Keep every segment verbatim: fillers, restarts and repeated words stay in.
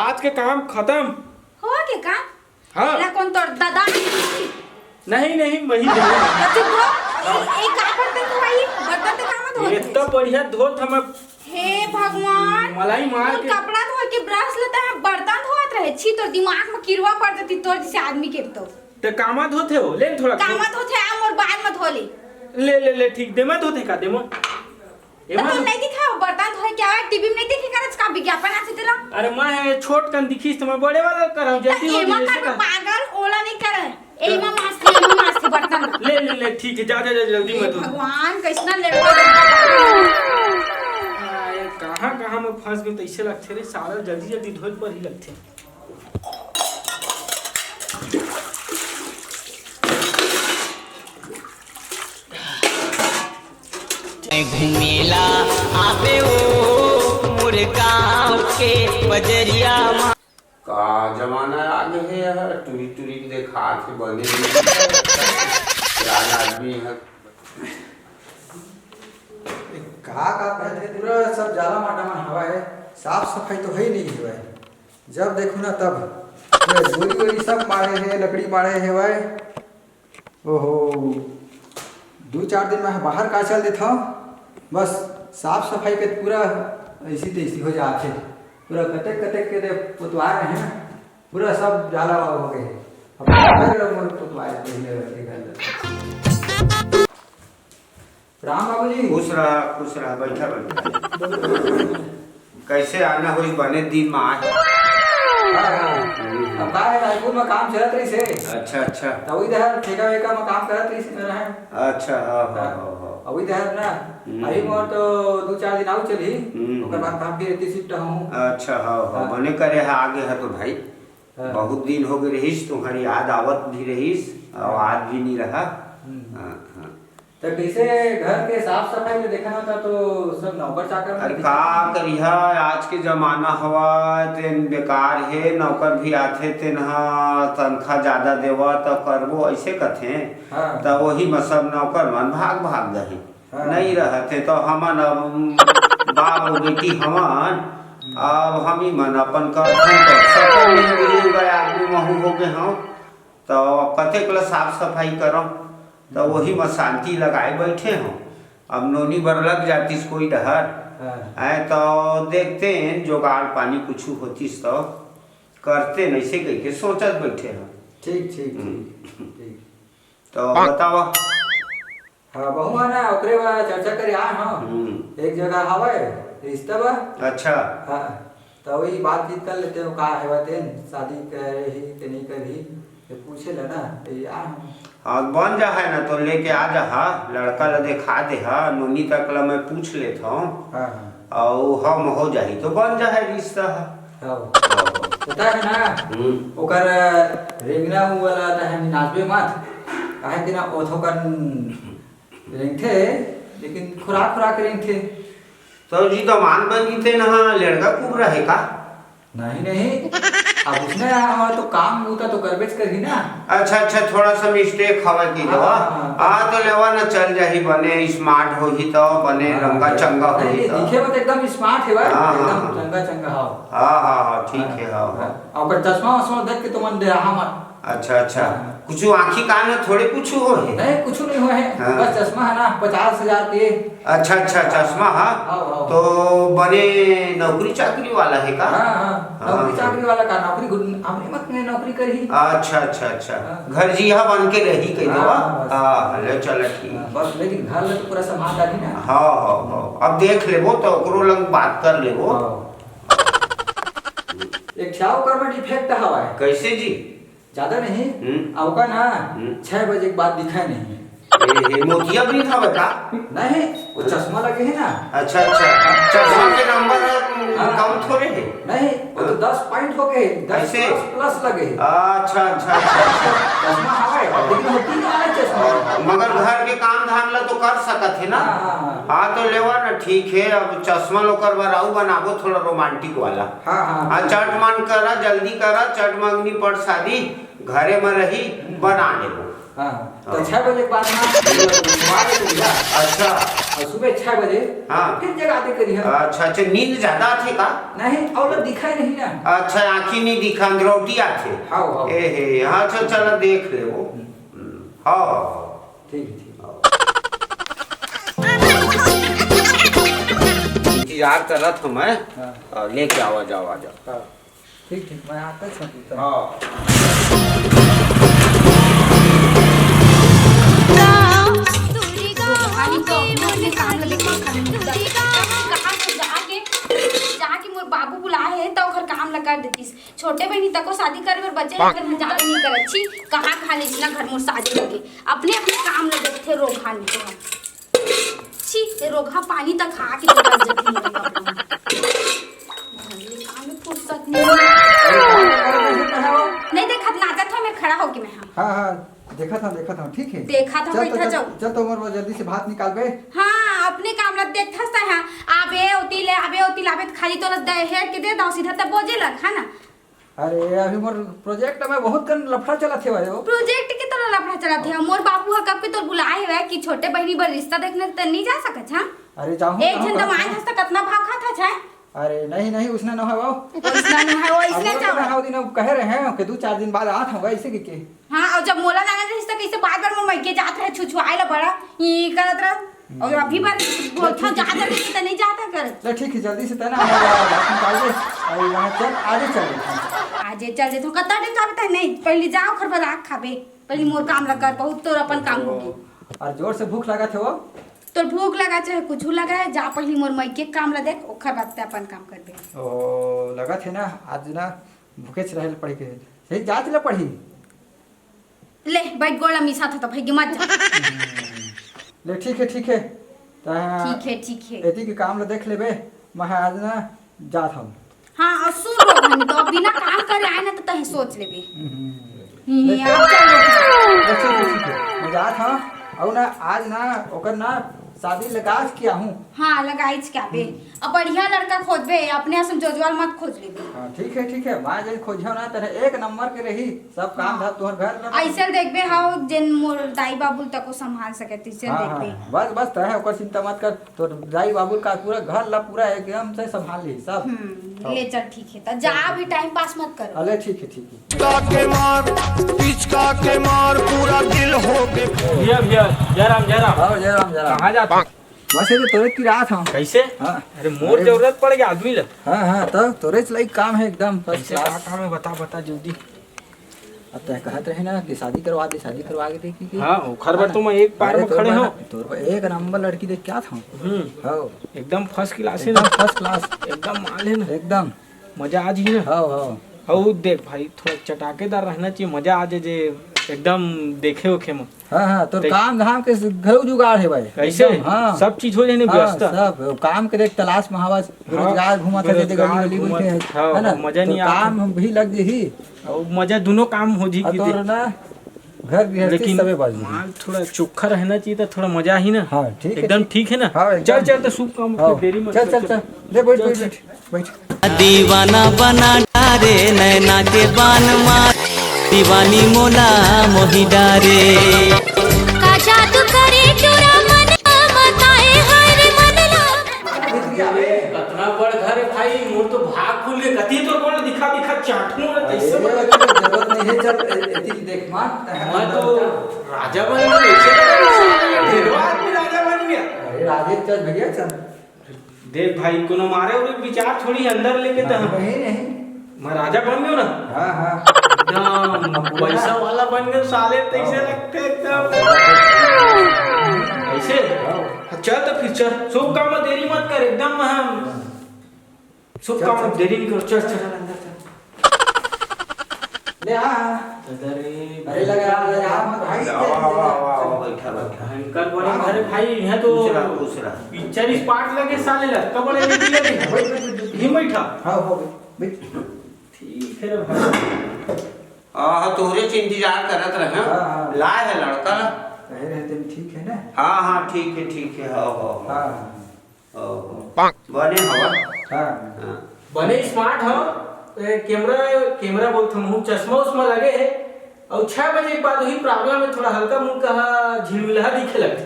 आज के काम खतम। हो के काम? हाँ। एला कोन तोर दादा? नहीं, नहीं, वही नहीं। अच्छा, तो ए, ए का बर्तन धोई? बर्तन तो काम धोत ये तो बढ़िया धोत हम। हे भगवान, मलाई मार तोर के। कपड़ा धोए के ब्रश लेता है, बर्तन धोत रहे। छी, तोर दिमाग में किरवा पड़ जाती, तोर जैसे आदमी के तो। ते कामा धोते हो? ले न थोड़ा। कामा धोते, आ मोर बाद में धो ले। ले, ले, ले, ठीक, दे, मैं धोते का, दे, मैं। एमा तो तो नहीं दिखा, बर्तन धोए के आवे, टीवी में नहीं देखे करत का विज्ञापन आथे तेला? अरे, मैं छोट कन दिखिस त मैं बड़े वाला करहूं, जल्दी हो एमा जाए, कर ऐसे कर। पागल, ओला नहीं करे। ए, तो एमा मांजथे, एमा मांजथे बर्तन। ले, ले, ले, ठीक है, जा, जा, जा, जल्दी हे मत हो। भगवान, कैसना लड़का। आ, ये कहाँ, कहाँ में फंस गए, तो इसे लगथे रे, सारा जल्दी, जल्दी धोए पर ही लगथे। घुमेला आबे ओ मोर गाँव के बजरिया मा। का जमाना आ गे हे यार, टुरी टुरी के देखात हे, बने नहीं दिखत। यार आदमी ह। का, का कहत हे, पूरा सब जाला माटा मन हवा हे, साफ सफाई तो हे ही नहीं हवय। जब देखो ना तब ये बोरी वोरी सब मारे हे, लकड़ी मारे हे भाई। ओहो, दू चार दिन में बाहर का चल देथव, बस साफ सफाई के पूरा ऐसी तैसी हो जाथे। पूरा कतेक कतेक के दे पोतवाए रहे ना, पूरा सब जाला हो गए। अब घर मोर पोतवाए पहले घर। प्रणाम बाबूजी। खुश रहा, खुश रहा, बैठा, बैठा। कैसे आना होइस, बने दिन में आए। हाँ, हाँ। अब का है, रायपुर में काम चलत रहिस हे। अच्छा, अच्छा। त वही डहर ठेका वेका में काम करत रहिस हे मेरा है। अच्छा, हाँ, हाँ, हाँ। हाँ, हाँ। अभी डहर ना, हम्म। अभी मोर तो दू चार दिन आऊ चली, हम्म, ओकर बाद हम्म। काम फिर एती shift हूँ। अच्छा, हाँ, हाँ, हाँ। बने करे हा, आगे हा तो भाई। हाँ। बहुत दिन हो गए रहिस, तुम्हारी याद आवत भी रहिस, और हाँ। आज भी नहीं रहा। हम्म। हाँ, हाँ। त कइसे घर के साफ सफाई ल देखना होता तो सब नौकर चाकर मन अरे दिखत का हे। करिहा, आज के जमाना हवा तेन बेकार हे, नौकर भी आथे तेन ह तनखा जादा देवा त करबो अइसे कथे। हाँ। त वही म सब नौकर मन भाग भाग दही। हाँ। नहीं रहत हे त हमन अब बाप अउ बेटी हमन, अब हमी मन अपन करथन त सकल नहीं मिल गए आदमी महू हो गए हूँ। त अब कतेक ल साफ सफाई करव, त वही म शांति लगाए बैठे हव। अब नोनी बर लग जातिस कोई डहर, हाँ। आए त देखते हैं, जोगाड़ पानी कुछु होतिस त करते, नइसे कहिके सोचत बैठे हव। ठीक, ठीक, हम्म। ठीक, ठीक। त बतावा। हाँ, बहू ह ना, ओकरे बर चर्चा करे आए हव। हम्म। एक जगह हवय, रिश्ता बा। अच्छा। हाँ, त वही बातचीत कर लेते हो, का है बात है, शादी करही के नहीं करही, ये पूछे ला ना, त ये आए हव। हाँ, बन जा है ना, तो लेके आ जा हा, लड़का ला देखा दे हा, नोनी तक ला मैं पूछ लेत हव। हाँ, हाँ। अउ हम हो जाही तो बन जाहे रिश्ता ह। हाँ। हाँ। पता है ना, हम्म। ओकर रेंगना वाला त है नाचबे मत, काहे कि ना ओथो कन रेंगथे, लेकिन खुराक खुराक रेंगथे। तो जी दमान बन थे ना, लड़का कुबरा है का? नहीं, नहीं। अब उसने यहाँ तो काम बूता तो करबेच करही ना। अच्छा, अच्छा, थोड़ा सा mistake हवा की हाँ, देवा। हाँ, हाँ। आ, तो लेवा ना चल जाही, बने smart होही तो, बने हाँ, रंगा हाँ। चंगा नहीं, होही नहीं, तो। दिखे में तो एकदम smart है भाई, हाँ, हाँ, एकदम हाँ। रंगा चंगा हो। हाँ, हाँ, हाँ, ठीक हाँ, है, हाँ, हाँ। हाँ। और ओकर चश्मा वश्मा देख के तुमन डराहा मत। अच्छा, अच्छा। हाँ। कुछ आँखी कान में थोड़े कुछ हो है? नहीं, कुछ नहीं हो है। हाँ। बस चश्मा है ना, पचास हजार के। अच्छा, अच्छा, चश्मा, हाँ। हाँ, हाँ। तो बने नौकरी चाकरी वाला है का? हाँ, हाँ, हाँ, नौकरी हाँ। चाकरी वाला का नौकरी गुन-, हमरे मत में नौकरी करही। अच्छा, अच्छा, अच्छा। हाँ। घर जिहा बन के रही कही हाँ, देवा? हाँ, बस। हाँ, ले चल ठीक। हाँ, बस लेकिन घर ले तो पूरा संभाल डाली ना। हाँ, हाँ, हाँ। अब देख लेबो तो ओकरो लंग बात कर लेबो। हाँ। एक ठा ओकर में defect हवा है। कैसे जी? ज्यादा नहीं, हम्म। अउ का ना, हम्म। छह बजे के बाद दिखय नहीं। ए, ए, मोतिया भी था बता? नहीं, वो चश्मा लगे है ना। अच्छा, अच्छा। चश्मा के नंबर, हम्म, हाँ। कम थोड़े है। नहीं, वो तो हाँ। दस point हो गए, दस ऐसे? Plus, plus लगे है। अच्छा, अच्छा, अच्छा, अच्छा। चश्मा हवे, लेकिन वो तीन वाला चश्मा। मगर घर के काम धाम ला तो कर सकत है ना। हाँ, हाँ, हाँ। हाँ, तो लेवा ना, ठीक है। अब चश्मा लोकर बर आऊ बनाबो थोड़ा romantic वाला। हाँ, हाँ। हाँ, चट मन करा, जल्दी करा, चट मंगनी पड़ शादी। घरे म रही, बना लेबो। हाँ, हाँ। तो छह बजे के बाद ना, घुमा देबो भैया। अच्छा। अउ सुबह छह बजे हाँ। फिर जगा दे करिहा। अच्छा, अच्छा, नींद ज्यादा आथे का? नहीं, अउ ला दिखाई नहीं ना। अच्छा, आँखी नहीं दिखा, अंदरौटी आथे। हाँ, हाँ। ए हे, हाँ, अच्छा, चला देख ले वो। हम्म। हाँ, हाँ, हाँ। ठीक है, ठीक है। इंतजार करत हूँ मैं। हाँ। और लेके आवा जावा जा। हाँ। ठीक, ठीक, मैं आते छो तू तब। हाँ। कहाँ से जाके, जाके मोर बाबू बुलाए हे, त ओकर काम ला कर देतिस। छोटे बहिनी तको शादी करे बर बचे हे, फेर मैं जाबे नहीं करत। छी, कहाँ, कहाँ ले इतना घर मोर शादी लगे, अपने, अपने काम ला देखथे रोगहा नहीं तो। छी, ये रोगहा पानी तक खा के तो बच जाती है। काम में फुर्सत नहीं। नहीं देखत, नाचत हो, मैं खड़ा होके मैं, हाँ। हाँ, हाँ, देखत हूँ, देखत हूँ, ठीक है। देखत हूँ, चल तो, बैठा चल, जाओ। चल तो मोर जल्दी से भात निकाल बे। हाँ, अपने काम ला देखथस त, हाँ, आबे ओती ले, आबे ओती ले, आबे त खाली तोला दे, हेर के दे दो, सीधा त बोजे लग, है ना? अरे, अभी मोर प्रोजेक्ट में बहुत कन लफड़ा चलत हे भाई, वो। प्रोजेक्ट के तरह लफड़ा चलत हे। मोर बाबू ह कब के तोर बुलाए हवय कि छोटे बहिनी बर रिश्ता देखने त नहीं जा सकत हस? अरे, जाहूँ, एक जाहूँ, झन जाहूँ, दमाद जाहूँ। हस त कतना भाव खात हस, हैं? अरे, नहीं, नहीं, उसने न हो वो। उसने न हो, अब इसने वो तो चाहो। मैं हव दिन अब कहे रहे हैं कि दो चार दिन बाद आत हूँ, ऐसे कि के? हाँ, अउ जब मोला लाने रहिस त कइसे बार-बार मोर मइके जात रहे, छुछुआए ला बड़ा, ई करत रहे। अउ अभी बार बोलथव, जा जल्दी से, त नहीं जात हे करत। ले ठीक है, जल्दी से तैं ना हमारा बात निकाल दे। अउ वहाँ चल, आजे चल देथन। आजे चल देथन, कतना टाइम जाबे तैं? नहीं, पहले जा, ओखर बाद आग खाबे। पहले मोर काम ला कर, बहुत तोर अपन काम होगे। अउ जोर से भूख लागत हे वो। तोर भूख लगा चाहे कुछू लगा हे, जा पहले मोर मइके काम ला देख, ओखर बाद तैं अपन काम करबे। ओ, लगत हे ना, आज ना भूखेच रहे ल पड़ी के। सही, जात ल पड़ी। ले, बैठ गोड़ मिसात हो त भइगे मत जा। ले, ठीक हे, ठीक हे। त ठीक हे, ठीक हे। एती के काम ल देख लेबे, मैं आज ना जात हूँ। हाँ, अउ सुन रो भाई, तो बिना काम करे आए ना त तहीं सोच लेबे। हम्म। ही, ले, आप चल रो। ले, ठीक हे, ठीक हे। मैं जात हूँ। अउ ना, आज ना, ओकर ना, शादी लगास किया हूँ। हाँ, लगाइच क्या बे। अब बढ़िया लड़का खोजबे, अपने असन जोजवाल मत खोज लेबे। हाँ, ठीक हे, ठीक हे। मैं जेन खोजहूँ ना, तेरे एक नंबर के रही। सब काम धाम तुहर घर में। अइसे देखबे हव, जेन मोर दाई बाबू ल तको संभाल सके, तइसे हाँ, देखबे। हाँ। बस, बस, तैं ओकर चिंता मत कर। तोर दाई बाबू का पूरा घर ला पूरा एकदम से संभाल ली, सब। हम्म, हाँ। ले चल, ठीक हे। त जा, अभी टाइम पास मत कर। अले, ठीक हे, ठीक हे। पिचका के मार, पिचका के मार, पूरा दिल हो गए। भैया, भैया, जय राम, जय राम। हाँ, जय राम, जय राम। कहाँ जात हो? बस ये तो तोरे की रात हम। कैसे? हाँ। अरे, मोर अरे। जरूरत पड़ गया आदमी ल। हाँ, हाँ, तब तोरे च लाइक काम हे एकदम first कैसे class। का काम हे? बता, बता जल्दी। अब तैं कहत रहे ना कि शादी करवा दे, शादी करवा के देखी कि हाँ, ओखर बर हाँ। तो मैं एक बार अरे, में तोर खड़े बर हूँ। ना, तोर बर एक नंबर लड़की देख के आत हूँ। हम्म। हाँ। एकदम first class हे एकदम ना? First class। एकदम माल हे ना? एकदम। मजा आ जाही ना? हाँ, हाँ। अउ देख भाई, थोड़ा चटाकेदार रहना चाहिए, मजा आ जाए, जे एकदम देखे ओखे में। हाँ, हाँ, तोर देख। काम धाम के घलो जुगाड़ हे भाई। कैसे? एकदम, हाँ। सब चीज हो जाए ना हाँ, व्यवस्था। सब। काम के देख, तलाश में हवा, हाँ, बेरोजगार घूमत हे, बेरोजगार गली गली घूमत, बैठे हे, हाँ, है ना? मजा तो नहीं आता। काम भी लग जाही। अउ मजा दोनों काम हो जाही अउ कि तोर देख। ना घर गृहस्थी लेकिन सबे बाजू। माल थोड़ा चोखा रहना चाहिए, तो थोड़ा मजा ही ना। हाँ, ठीक है, एकदम ठीक। ठीक है ना? हाँ, एकदम। चल, चल, तो शुभ काम, हाँ। देरी मत चल, कर, चल, चल। चल। ले, बैठ, चल, बैठ, चल। बैठ, बैठ। दीवाना बना डारे नैना के बान मार, दीवानी मोला मोही डारे। का जादू करे टूरा मन, बताए हाय रे मन ला। अरे, कतना बड़ घर हे भाई, मोर तो भाग खुल गे। कति तो कोन दिखा दिखा चाटू ना, अरे, कैसे बड़ जरूरत नहीं है, चल, ए-, एती देख मान। मैं तो राजा बन गया, ऐसे लगा, ढेरवा आदमी राजा बन गया। अरे, राजे चल भैया, चल। देख भाई, कोनो मारे उरे विचार थोड़ी अंदर लेके तो नहीं, हम। नहीं, नहीं। मैं राजा बन गयो ना? हाँ, हाँ। एकदम अब बोला। पैसा वाला बन गयो साले, तैसे हाँ। लगते एकदम। हाँ। ऐसे? हाँ। चल तो फिर चल, शुभ काम में देरी मत कर, एकदम हम शुभ चल, काम में चल। देरी नहीं करो, चल, चल। चल, अंदर चल। ले आ, आ। अरे लगा, लगा, आ, मत भाई, आओ, आओ, आओ, आओ, बैठा, बैठा। भयंकर बड़े हाँ। घर हे भाई, यहाँ तो खुश रहा, खुश रहा। पिक्चर स्पॉट लगे साले ला, कब बड़े लगे? बैठ, बैठ, बैठ, बैठ। ही बैठा। हाँ, हो गए, बैठ। ठीक है रे भाई। आह, तोहरे से इंतजार करत रहे, हाँ? हाँ, हाँ। लाए हे लड़का ला? कहे रहे तेन ठीक है ना? हाँ, हाँ, ठीक है, ठीक है, हाँ, हाँ, हाँ। हाँ। ओहो। बने हवा? हाँ। हाँ। बने स्मार्ट हो, ए, कैमरा, कैमरा बोलत हूँ, चश्मा उश्मा लगे है, और छह बजे के बाद वही प्रॉब्लम है, थोड़ा हल्का मुल्का झिलमिलहा दिखे लगे।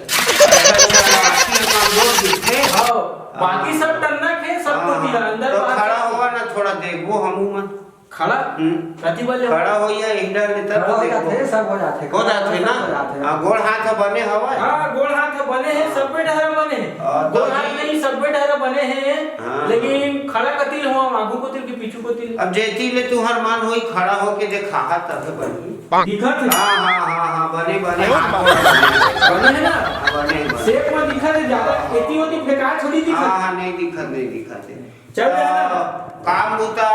कमजोर दिखथे। हाँ, बाकी सब टन्ना के, सब हाँ, कुछ दिया, हाँ। अंदर तो बाहर खड़ा सब। होवा ना, थोड़ा देखबो हमू मन। खड़ा? हम्म। कति बजे? खड़ा हो या यही डर में तब खड़ा तो हो देखबो। जाथे, सब हो जाथे। हो जाथे ना? सब हो जाथे। हाँ, गोड़ हाथ ह बने हवय? हाँ, गोड़ हाथ ह बने हे, सबे डहर बने हे। हाँ, तो गोड़ हाथ जी। नहीं, सबे डहर बने हे, हाँ। लेकिन खड़ा कति हो, आगू कोती के पीछू कोती। अब जेती ले तुहर मन होई, खड़ा होके देखाहा तभे बनही। दिखत हे? हाँ, हाँ, हाँ, हाँ, बने, बने। बने हे ना? हाँ, बने, बने। सेब में दिखत हे ज्यादा, एती ओती फेंका छोड़ी दिखत। हाँ, हाँ, नहीं दिखत, नहीं दिखत हे। चल रहा है ना? त काम बुता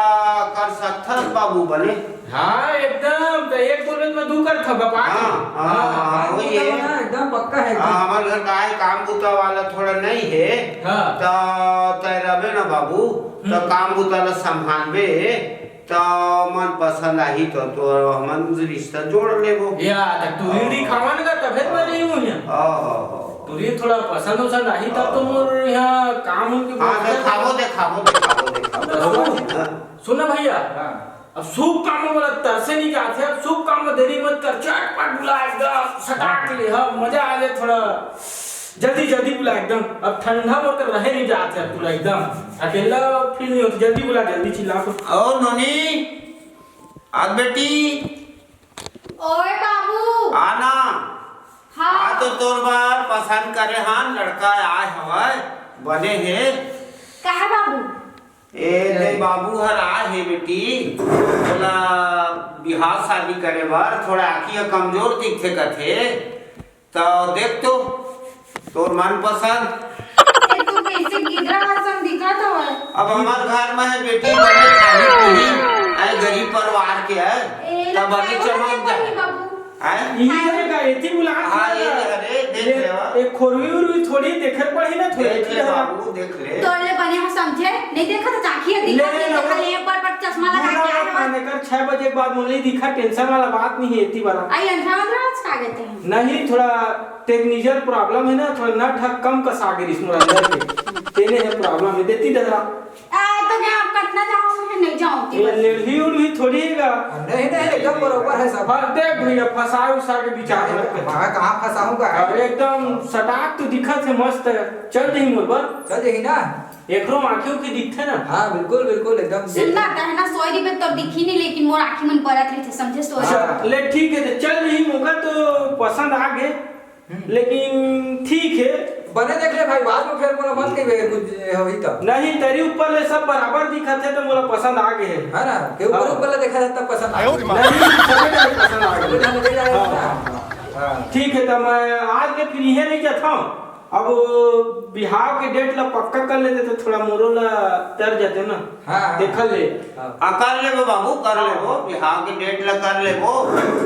कर सकथस बाबू बने? हाँ, एकदम। त एक दो में दू कर था, बपा हाँ, हाँ, हाँ, हाँ, काम वही बुता है। ना, एकदम पक्का है, हाँ, एकदम। हमारे घर का है काम बुता वाला थोड़ा नहीं है। हाँ। त तय रबे ना बाबू, त हम्म। काम बुता ला संभालबे, त मन पसंद आही तो, तो हमन रिश्ता जोड़ लेबो। या, त तू ही हाँ। दिखावन का तबे तो बने ही हूँ यहाँ। हाँ, हाँ, हाँ। तू ही थोड़ा पसंद वसंद आही तब तो मोर यहाँ काम उनके हाँ, व्यवस्था देखाबो, देखाबो, देखाबो, देखाबो। तो सुन, हाँ। सुन ना भैया, हाँ। अब शुभ काम में बोला तरसे नहीं जाते, अब शुभ काम में देरी मत कर, चटपट बुला एकदम सटाक ले, हाँ, मजा आ जाए थोड़ा, जल्दी जल्दी बुला एकदम। अब ठंडा मोर कर रहे नहीं जाते अब पूरा एकदम अकेला फील नहीं होता, जल्दी बुला, जल्दी चिल्ला तो। ओ नोनी, आ बेटी, ओए बाबू। आना। हाँ। आ तो तोर बर पसंद करे हन, लड़का आए हवय, बने हे। काहे बाबू? ए, ते बाबू हर आए हे बेटी, तोला बिहाव शादी करे बर, थोड़ा आँखी ह कमजोर दिखथे कथे, त देख तो, तोर मनपसंद। ए, तू कैसे गिदरा असन दिखत हवय? अब हमर घर में है बेटी, बने खाही पीही, आए गरीब परिवार के है, ए, तब बने लगता है चमक वो जाए। बाबू। हैं? इही जगह का एती बुला हाँ, के ये रखा। अरे, देख ले, लेवा। एक खोरवी उरवी थोड़ी देखे पड़ी ना, थोड़ी देख ले देखा। बाबू, देख ले। तो ले बने हो समझे? नहीं देखा तो आँखी दिखा ले, नहीं ले, देखा, वो ले, पर, पर चश्मा लगा पूरा के आया मत है। माने कर, छह बजे के बाद मोला नहीं दिखा, tension वाला बात नहीं है, एती बड़ा। आई अंधरा मंधरा आज खा गए थे। नहीं, थोड़ा टेक्निकल problem है ना, थोड़ा नट हक कम कसा गे रिस मोर अंदर के। तेने है problem है, देती डरा। आ, तो क्या आप कतना जाओ, मैं नहीं जाऊँ, ये बस। लेढ़ी उढ़ी थोड़ी है का? नहीं, नहीं, एकदम बरोबर है सब। हाँ, देख भैया, फंसा उसा के विचार मत कर। मैं कहाँ फंसाऊंगा? अरे, एकदम सटाक तो दिखत है, मस्त है। चल रही मोर बर। चल रही ना? एकरो आँखी उखी दिखथे ना? हाँ, बिल्कुल, बिल्कुल, एकदम। सुनना, तहना सोय रहिबे तो दिखी नहीं, लेकिन मोर आँखी मन परत रहिथे, समझे, सोय। अच्छा, ले ठीक है, तो चल रही, मोका तो पसंद आ गे, हम्म। लेकिन ठीक है। बने देख ले भाई, बाद में फिर मोला मत कहिबे, कुछ होही तब। नहीं, तेरी ऊपर ले सब बराबर दिखत है, तो मोला पसंद आ गे है। है ना? के ऊपर हाँ। ऊपर ले देखा जाता पसंद आ गे। नहीं, सबे के पसंद आ गे। हाँ, हाँ, हाँ। हाँ। ठीक है, तो मैं आज के फिर इहे नहीं जाता हूँ। अब वो बिहाव के date ला पक्का कर लेते तो थोड़ा मोरो ला तर जाते ना। हाँ, हाँ। देखल ले। हाँ। हाँ, कर लेबो बाबू, कर लेबो, बिहाव के date ला कर लेबो।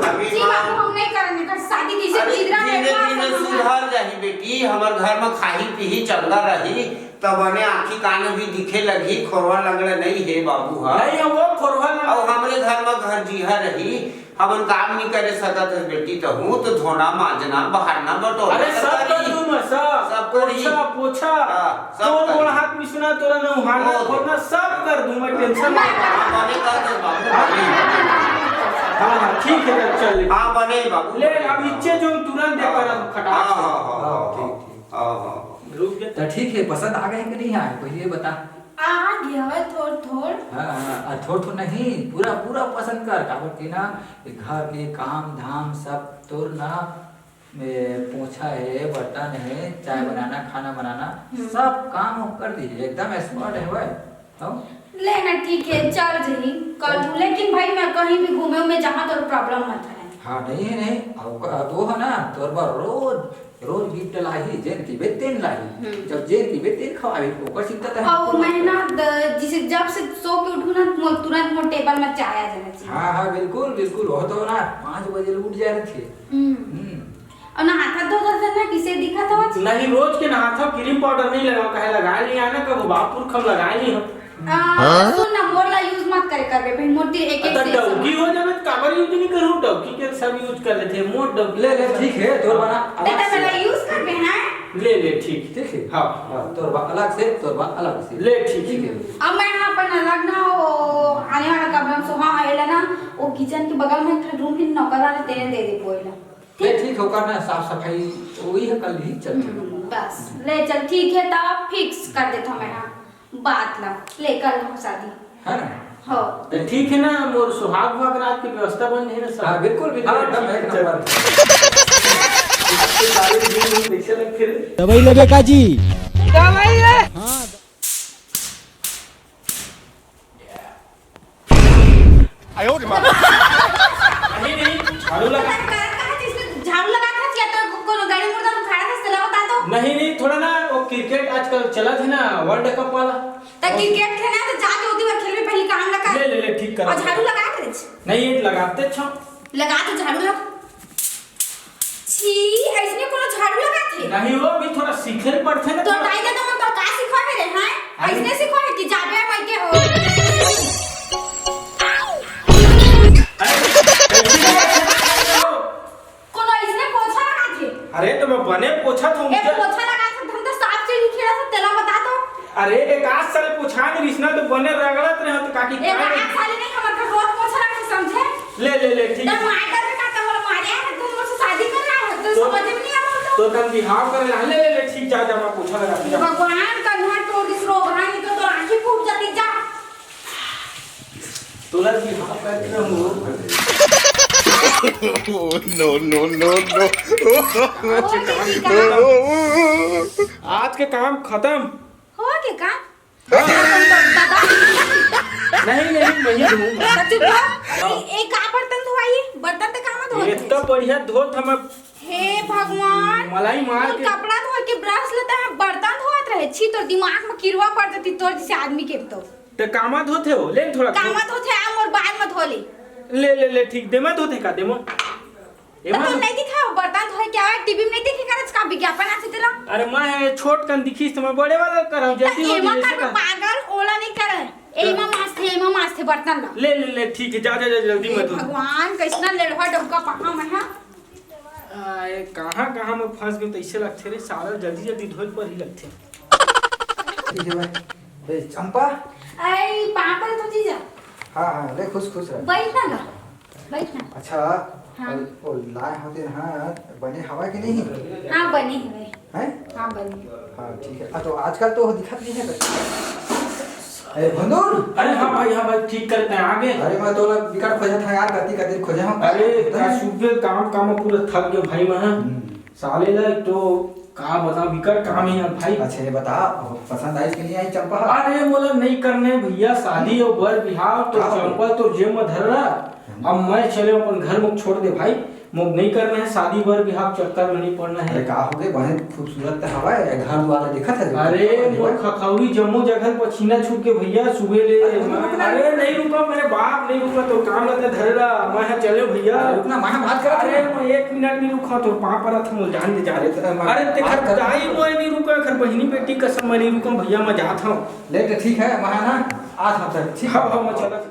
अभी जी माँ बाबू, हम नहीं करेंगे, कर शादी किसी अरे, गिदरा धीरे बेटवा धीरे से होगा। सुधर जाही बेटी, हमर घर में खाही पीही चंगा रही, तब बने आँखी कान भी दिखे लगही, खोरवा लंगड़ा नहीं है बाबू, हाँ। नहीं है वो खोरवा लंगड़ा। अउ हमरे घर में घर जीहा रही, हमन काम नहीं करे सकत हस बेटी, तहूँ तो धोना, मांजना, बहारना, बटोरना अरे, सब कर करी। दूँ मैं, सब। सब करी। पोछा, पोछा। हाँ, सब तोर करी। गोड़ हाथ मिसना, तोरा नहाना, ओ। धोना, सब कर दूँ मैं, tension मत ले। हाँ, बने कर दे बाबू, हाँ? बने। हाँ, हाँ, ठीक है, तब चल ले। हाँ, बने बाबू, ले, बने। अब इच्चे जो तुरंत दे हाँ। कर खटाक हाँ, से। हाँ, हाँ, हाँ, हाँ, ठीक, हाँ, ठीक। हाँ, हाँ। रुक जा। तो ठीक है, पसंद आ गए कि नहीं आए, पहले ये बता। आ गया है थोड़ थोड़। हाँ, हाँ, आ, थोड़ थोड़ नहीं, पूरा, पूरा पसंद कर, काबर के ना, ये घर के काम धाम सब तोर ना, ए, पोछा है, बर्तन है, चाय हम्म। बनाना, खाना बनाना, हम्म। सब काम वो कर दी, एकदम expert है भाई। तो? ले ना, ठीक है, चल जही, कर दूँ, लेकिन भाई मैं कहीं भी घूमे में जहाँ तोर problem मत है। हाँ, नहीं है, नहीं, अब वो है ना, तोर बार रोज रोज gift लाही, जेन कहिबे तेन लाही। हम्म। जब जेन कहिबे तेन खवाही, ओकर चिंता तैं अउ मत मैं कर। ना द-, जिसे जब से सो के उठूँ ना, मो-, तुरंत मोर table में चाय आ जाना चाहिए। हाँ, हाँ, बिल्कुल, बिल्कुल। वो तो ना पाँच बजे ले उठ जाए रहिथे। हम्म। हम्म। अउ नहाथस धोथस ना, किसे दिखत हवस? नहीं, रोज के नहाथों, cream powder नहीं लगाओ, कहे लगाए नहीं आना, कब बापुर खम लगाए नहीं हो। आ, हाँ? सुन ना, मोर ला use मत करे करबे, भाई, मोर तीर एक एक त से डौकी हो जाबे, त काबर use नहीं करूँ? डौकी के सब use कर लेथे, मोर डौकी ले, ले, ठीक है, तोर बना अलग देख, से। मेरा use करबे, हैं? ले, ले, ठीक। ठीक है? हाँ। हाँ, तोर बा अलग से, तोर बा अलग से। ले, ठीक ठीक है। है। अब मैं यहाँ अपन अलग ना, वो आने वाला कमरा में सोहा है ना, वो kitchen के बगल में एक ठो room है, नौकर वाला, तेने दे दे बोला। ले ठीक हे, ओकर ना साफ सफाई वही हे, कल ही चलथे। हम्म, बस ले चल, ठीक हे, तब फिक्स कर देथव मैं, हाँ, बात ला लेकर हम शादी। है ना? हो। तो ठीक हे ना, मोर सुहाग भाग रात के व्यवस्था बन हे ना सब? हाँ, बिल्कुल, बिल्कुल, हाँ, एकदम, ठीक हे, एकदम। चल। आपके सारे दिन हम देखे लग फिर। दवाई लेबे का जी? दवाई ले। हाँ। नहीं, नहीं, झाड़ू लगा। पता नहीं कहाँ, कहाँ चीज से झाड़ू लगा था, या तो कोनो गाड़ी मुर्दा उखाड़ा था, चला बता तो। नहीं, नहीं, थोड़ा ना वो क्रिकेट आजकल चला था ना, वर्ल्ड कप वाला। तो क्रिकेट खेलना तो जा के उदी खेल में पहले काम लगा। ले, ले, ले, ठीक कर। और झाड़ू लगा के दे। नहीं, ये लगाते छो। लगा तो झाड़ू लगा। छी, अइसने कोनो झाड़ू लगाथे? नहीं हो, अभी थोड़ा सीखे ल पड़थे ना। तो दाई ददा मन तो का सिखावे रे, हैं? अरे। अइसने सिखावे कि जाबे मइके हो। अरे, कैसी बात है? कोनो अइसने पोछा लगाथे? अरे, तो मैं बने पोछा था ए, मुझे। पोछा लगाथे, हम तो साफ से नहीं खेला था, तेला बता तो। अरे, एक आध साल पोछा नहीं रिसना तो बने रगड़त रहे हो तो काकी एक आध साल नहीं, हमर घर रोज पोछा लगाथे, समझे? ले, ले, ले, ठीक। तो मार डर का तो मोर मारे है, तू मोर से शादी कर रहा है, तो तो, समझ में नहीं आ रहा तो। तो तन बिहाव करे ला, ले, ले, ले, ठीक, जा, जा, मैं पोछा लगा दूँ, जा। भगवान का घर तोड़ दिस रो, भाई, तो, तो आँखें फूट जाती, जा। तोला बिहाव करके रहूँ। No, no, no, no। आज के काम खत्म। आज के काम खत्म। हो के काम? नहीं, नहीं, वही धोऊंगा। तो चुप रहो। ए, ए, का बर्तन धोवाई? बर्तन तो काम धोत इतना है। बढ़िया धोत हम। हे भगवान, मलाई मार मोर के। कपड़ा धोए के ब्रश लेता है, बर्तन धोत रहे। छी, तोर दिमाग में किरवा पड़ जाती, तोर जैसे आदमी के तो। ते कामा धोते हो? ले थोड़ा धो। कामा धोते, आ मोर बाद में धो ले। ले, ले, ले, ठीक, दे मैं धोते का, दे मैं। ए, तो माँ। तू नहीं दिखा, बर्तन धोए क्या है? टीवी में नहीं देखे करत का विज्ञापन आथे तेला? अरे माँ, ये छोट कन दिखिस तो मैं बड़े वाला कराऊं, जल्दी हो एमा जाए, का ऐसे कर। पागल, ओला नहीं करे। एमा मास्ते, एमा मास्ते बर्तन ला। ले, ले, ले, ठीक है, जा, जा, जा, जल्दी हे मत धो। भगवान, कैसना लेड़वा डौका पहा मैं, हाँ? आए, कहाँ, कहाँ मैं फंस गयो, तो इसे लगथे रे, सारा जल्दी, जल्दी धोए पर ही लगथे। ठीक है भाई। ए, चंपा। आई, पापा तो जीजा। हाँ, हाँ, ले, खुश, खुश रह। बैठ ना ला। बैठ ना। अच्छा, हाँ। अरे, वो लाए होते ना, बने हवा के नहीं? हाँ, बने हवे। हैं? हाँ, बने। हाँ, ठीक है। आ, तो आजकल तो दिखत नहीं है। अरे, भंदूर! अरे, हाँ भाई, हाँ भाई, ठीक करते हैं, आ गए। अरे, मैं तो बिकट खोजत था यार, कति कति खोजे हम। अरे, का सुबह काम, काम में पूरा थक गए भाई मैं। हम्म। साले ला एक तो का बताओ, बिकट काम है यार भाई। अच्छा, ये बता, पसंद आई कि नहीं आई चंपा? अरे मोला नहीं करना है भैया, शादी और बर बिहाव तो का हो? चंपा तो जेब में धर रहा। हम्म। अब मैं चले अपन घर में छोड़ दे भाई, मोक नहीं करना है शादी बर बिहाव चक्कर में नहीं पड़ना है। अरे का हो गए, बहन खूबसूरत तो हवा है, घर द्वार देखत है। अरे मोर खखौरी जम्मो जगह पसीना छूट के भैया सुबह ले। अरे, रुक ना। अरे नहीं रुका मेरे बाप, नहीं रुका, तो काम लगे धरे रहा, मैं चले भैया। अरे रुक ना, मैं बात करत अरे हूँ। मैं एक मिनट नहीं रुका, तो पाँव परत हूँ, जान दे, जान दे। अरे तेरे अरे, बाप तेखर कर दाई मोए नहीं रुका, खर बहिनी बेटी कसम मैं नहीं रुका भैया, मैं जात हूँ। ले तो ठीक है, मैं ना आज हम तक ठीक। हाँ, हाँ, मैं चला।